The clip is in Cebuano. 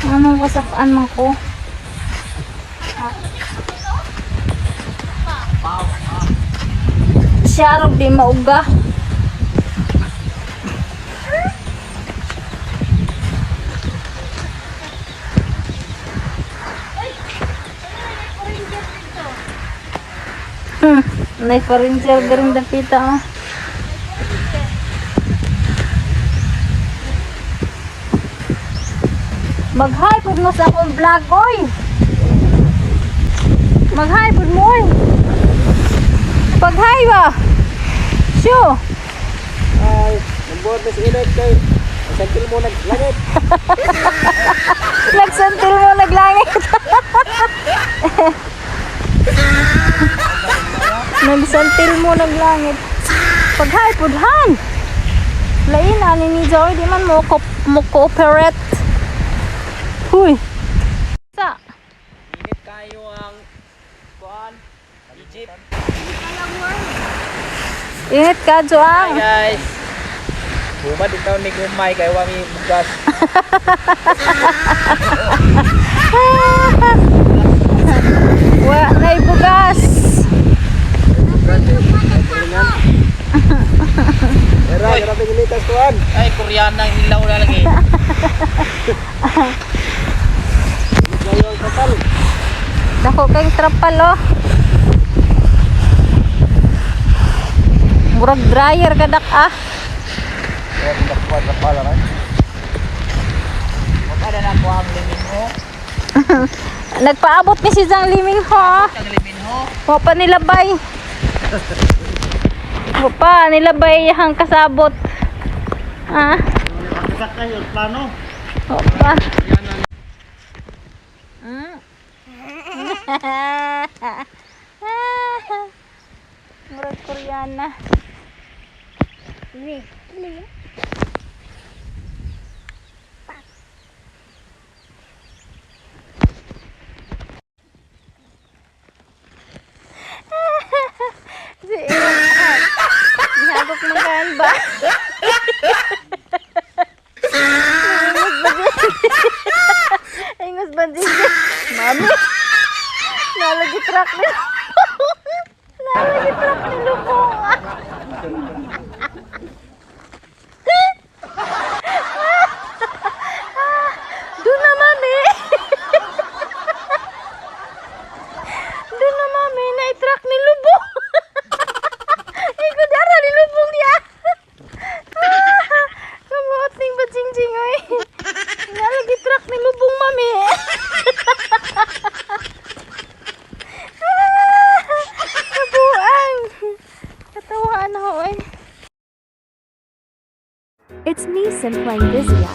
Anong kasakaan man ko? Ah. Siya rog di mauga. Nay parinjer garing dapita oh. Mag-hi pud mo sa akong vlog, oy. Mag-hi pud mo, oy. Pag-hi ba? Sure. Ay, nagbuhat na si Init kay. Santil mo naglangit. Nagsantil mo naglangit. Nagsantil mo naglangit. Pag-hi pudhan. Lain na ni Joy, di man mo mo cooperate. Huy. Sa Init kayo ang kuan. Egypt. Init ka, Joang. Hi guys. Huma din taon ni Gumay kay wami bugas. Wa nay bugas. Era, grabe gilitas kuan. Ay, Koreana ang hilaw na lagi. Dako kayong trapal oh. Murag dryer kadak ah. Wala na ko ang liminho. Nagpaabot ni si Zhang Liming ho. Ah. Ang liminho. Wa pa nilabay. Wa pa nilabay ang kasabot. Ah. Kayo plano. Wa pa. Murag Koreana. Si Gihagok man kan ba? Ingos ba din? Mami. Nalagi truck ni. Nalagi truck ni Lubong. Doon na, mami. Doon na, mami. Na-truck ni Lubong. Ikaw dara ni Lubong niya. Kamuot ning bajing-jing oy. Nalagi truck ni Lubong, mami. Kabuang. Katawaan ako oy. It's me Sim playing Vizia.